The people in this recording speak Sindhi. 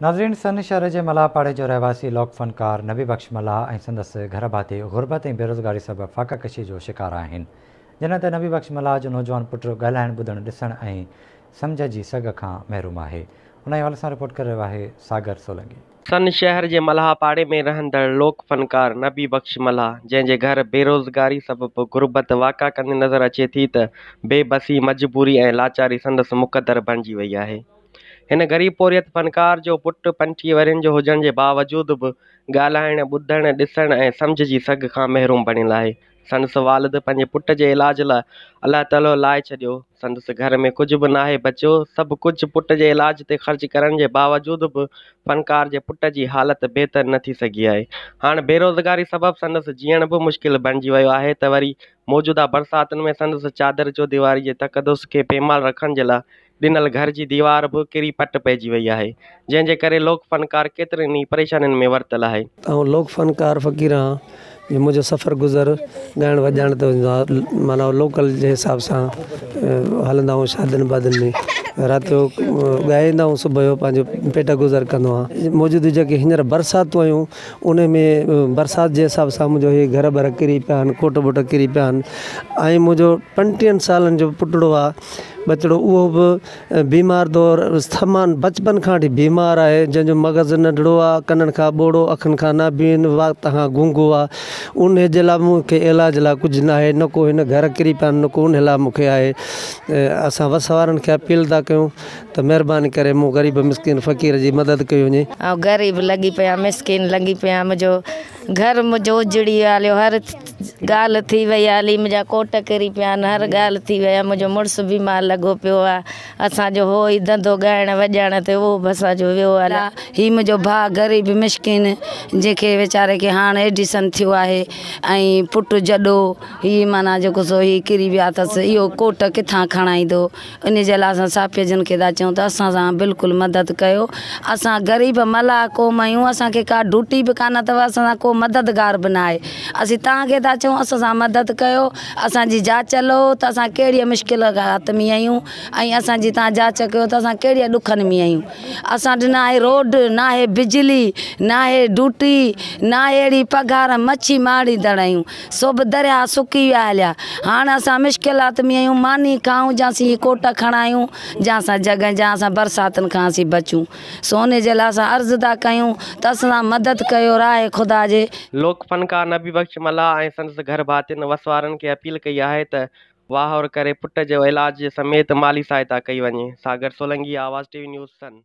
ناظرين سن شهر جي ملاح پاڙي جو رهواسي لوڪ فنڪار نبي بخش ملاح ۽ سندس گهر ڀاتي غربت ۽ بيروزگاري سبب فاقه ڪشي جو شڪار آهن جنھن تي نبي بخش ملاح جو نوجوان پٽ ڳالهائڻ ٻڌڻ ڏسڻ ۽ سمجهه جي سگهه کان محروم آهي ان حوالي سان رپورٽ ڪري رهيو آهي ساگر سولنگي. سن شهر جي ملاح پاڙي ۾ رهندڙ لوڪ فنڪار نبي بخش ملاح جنهن جي گهر بيروزگاري سبب غربت واڪا ڪندي نظر اچي ٿي ته بي بسي، مجبوري ۽ لاچاري سندس مقدر بڻجي وئي آهي. هن غريب پورهيت فنڪار جو پٽ 25 ورهين جو هجڻ جي باوجود به ڳالهائڻ، ٻڌڻ، ڏسڻ ۽ سمجهه جي سگهه کان محروم بڻيل آهي. سندس والد پنهنجي پٽ جي علاج لاء الله تعاليٰ لائي ڇڏيو. سندس گهر ۾ ڪجهه به ناهي بچيو. سڀ ڪجهه پٽ جي علاج تي خرچ ڪرڻ جي باوجود به فنڪار جي پٽ جي حالت بهتر نه ٿي سگهي آهي. هاڻ بيروزگاري سبب سندس جيئڻ به مشڪل بڻجي ويو آهي ته وري موجوده برساتن ۾ سندس چادر چوديواري جي تقدس کي پيمال رکڻ جي لاء ڏنل گهر جي ديوار به ڪري پٽ پئجي وئي آهي، جنهن جي ڪري لوڪ فنڪار ڪيترين ئي پريشانين ۾ ورتل آهي. آئون لوڪ فنڪار فقير آهان جو منهنجو سفر گذر ڳائڻ وڄائڻ تي هوندو آهي معنيٰ لوڪل جي حساب سان هلندا آهيون شادين بادين ۾ رات جو ڳائي ايندا آهيون صبح جو پنهنجو پيٽ گذر ڪندو آهيان موجود جيڪي هينئر برساتون آيون ان ۾ برسات جي حساب سان منهنجو هي گهر بر ڪري پيا آهن ڪوٽ بوٽ ڪري پيا آهن ۽ منهنجو 25 سالن جو پٽڙو آهي ٻچڙو اهو به بيمار دور سامان بچپن کان وٺي بيمار آهي جنهن جو مغز ننڍڙو آهي ڪنن کان ٻوڙو اکين کان نابين وات کان گونگو آهي ان جي لاء مون کي علاج لاء ڪجهه نه آهي نه ڪو هن گهر ڪري پيا آهن نه ڪو ان لاء مون کي آهي اسان وس وارن کي اپيل ٿا ڪيون ته مهرباني ڪري مون غريب مسڪين فقير جي مدد ڪئي وڃي. آئون غريب لڳي پيا مسڪين لڳي پيا منهنجو گهر منهنجو اجڙي ويو هليو هر ڳالهه ٿي وئي هلي منهنجا ڪوٽ ڪري پيا آهن هر ڳالهه ٿي وئي آهي منهنجو مڙس بيمار لڳو پيو آهي اسان جو هو ئي ڌنڌو ڳائڻ وڄائڻ تي اهو به اسان جو ويو هليا. هي منهنجو ڀاء غريب مسڪين جنهن کي ويچاري کي هاڻ ايڊيسن ٿيو آهي ۽ پٽ جڏو هي معنيٰ جيڪو سو هي ڪري ويا اٿس اهو ڪوٽ ڪٿان کڻائيندو ان جي لاء اسان صحافي جن کي ٿا چئون ته اسان سان بلڪل مدد ڪيو اسان غريب ملاح قوم آهيون اسان کي ڪا ڊوٽي به ڪانه اٿو اسان سان ڪو مددگار به نه آهي اسين توهان کي ٿا چئون اسان سان مدد ڪيو اسان جي جاچ لهو ته اسان ڪهڙي مشڪل حالت ۾ آهيون ۽ اسان جي توهان جاچ ڪيو ته اسان ڪهڙي ڏکن ۾ آهيون اسان وٽ نه آهي روڊ نه آهي بجلي نه آهي ڊوٽي نه آهي اهڙي پگهار مڇي ماڙيندڙ آهيون سو به درياهه سڪي ويا هليا. هاڻ اسان مشڪلات ۾ آهيون، ماني کائون جا اسين هي ڪوٽ کڻايون جا اسان جڳهه جا اسان برساتن کان اسين بچون. سو انهي جي لاء اسان عرض ٿا ڪيون ته اسان سان مدد ڪيو راهه خدا جي. لوڪ فنڪار نبي بخش ملاح ۽ سندس گهر ڀاتين وس وارن کي اپيل ڪئي آهي ته واهر ڪري پٽ جو علاج سميت مالي سهائتا ڪئي وڃي. Sagar Solangi, Awaz T V news, Sann.